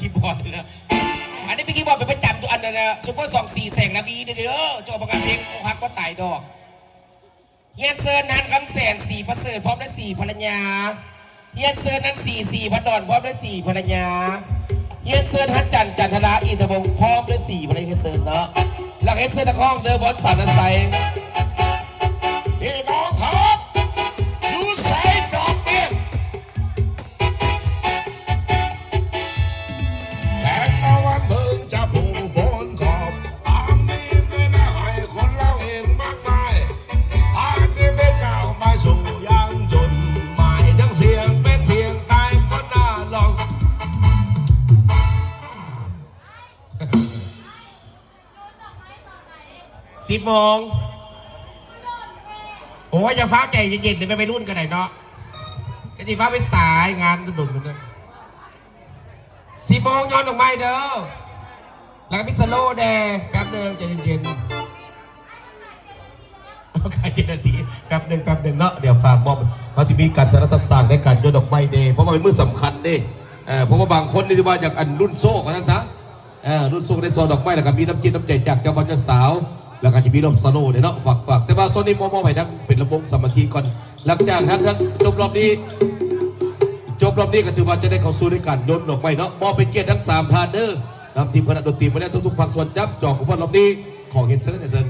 ຄີບອດເດີ ອັນນີ້ເປັນຄີບອດເປັນປະຈຳຢູ່ອັນນັ້ນນະ ຊຸບເປີສອງສີ່ ແສງລາວີເດີ ເຈົ້າປະກາດເພງອົກຫັກບໍ່ຕາຍດອກ. ຮຽນເຊີນ ຮັນຄຳແສນ ສີປະເສີດ ພ້ອມດ້ວຍສີພັນລະຍາ. ຮຽນເຊີນ ຮັນສີ ສີພັນດອນ ພ້ອມດ້ວຍສີພັນລະຍາ. ຮຽນເຊີນ ຮັນຈັນ ຈັນທະລາ ອິນທະວົງ ພ້ອມດ້ວຍສີພັນລະຍາ ຮຽນເຊີນເນາະ ແລ້ວຮຽນເຊີນນັກຮ້ອງເດີ ບອນ ສານນະໄຊ. ພີ່ນ້ອງຄັບ ຢູ່ໃສດອກເບຍ? ແສງຕາວັນເພິ່ງຈະພູບົນຂອບ ຕາມນີ້ເລີຍນະ ໃຫ້ຄົນລາວເຫັນມາກມາຍ ພາຊີວິດກ້າວໄປສູ່ຢ່າງຈົນໝາຍ ທັງສຽງເປັນສຽງຕາຍຄົນໜ້າລອງ. ສິບໂມງ ໂອ້ຍ ຢ່າຟ້າວໃຈເຢັນໆ ເດີ ໄປໄວລຸ້ນກໍໄດ້ເນາະ ກະຊິຟ້າວໄປສາຍງານດົນໆ ເດີ. ສິບໂມງ ຍ້ອນດອກໄມ້ເດີ ແລ້ວກໍມີສະໂລແດ່ ແປັບໜຶ່ງ ໃຈເຢັນໆ ໂອເຄ ເຈັດນາທີ ແປັບໜຶ່ງ ແປັບໜຶ່ງເນາະ ດຽວຝາກບອກ ເຮົາຊິມີການສະໜັບສະໜູນໃນການໂຍນດອກໄມ້ເດ້ ເພາະວ່າເປັນມື້ສຳຄັນເດ້ ເອີ ເພາະວ່າບາງຄົນນີ້ຊິວ່າຢາກ ອັນ ລຸ້ນໂຊກວ່າຊັ້ນຊະ ເອີ ລຸ້ນໂຊກໃນຊອງດອກໄມ້ ແລ້ວກໍມີນ້ຳຈິດນ້ຳໃຈຈາກເຈົ້າບ່າວເຈົ້າສາວ ແລ້ວກໍຈະມີລອບສະໂລເດ້ເນາະ ຝາກ ຝາກ ແຕ່ວ່າຊ່ວງນີ້ມອບ ມອບໃຫ້ທັງເປັນລຳວົງສາມັກຄີກ່ອນ ຫຼັງຈາກທັງ ທັງຈົບລອບນີ້ ຈົບລອບນີ້ກໍຖືວ່າຈະໄດ້ເຂົ້າສູ່ໃນການໂຍນດອກໄມ້ເນາະ ມອບເປັນກຽດທັງສາມທ່ານເດີ ນຳທີມຄະນະດົນຕີມາແລ້ວ ທຸກໆພາກສ່ວນຈັບຈອງຂອງຟັນລອບນີ້ ຂໍຮຽນເຊີນ ຮຽນເຊີນ.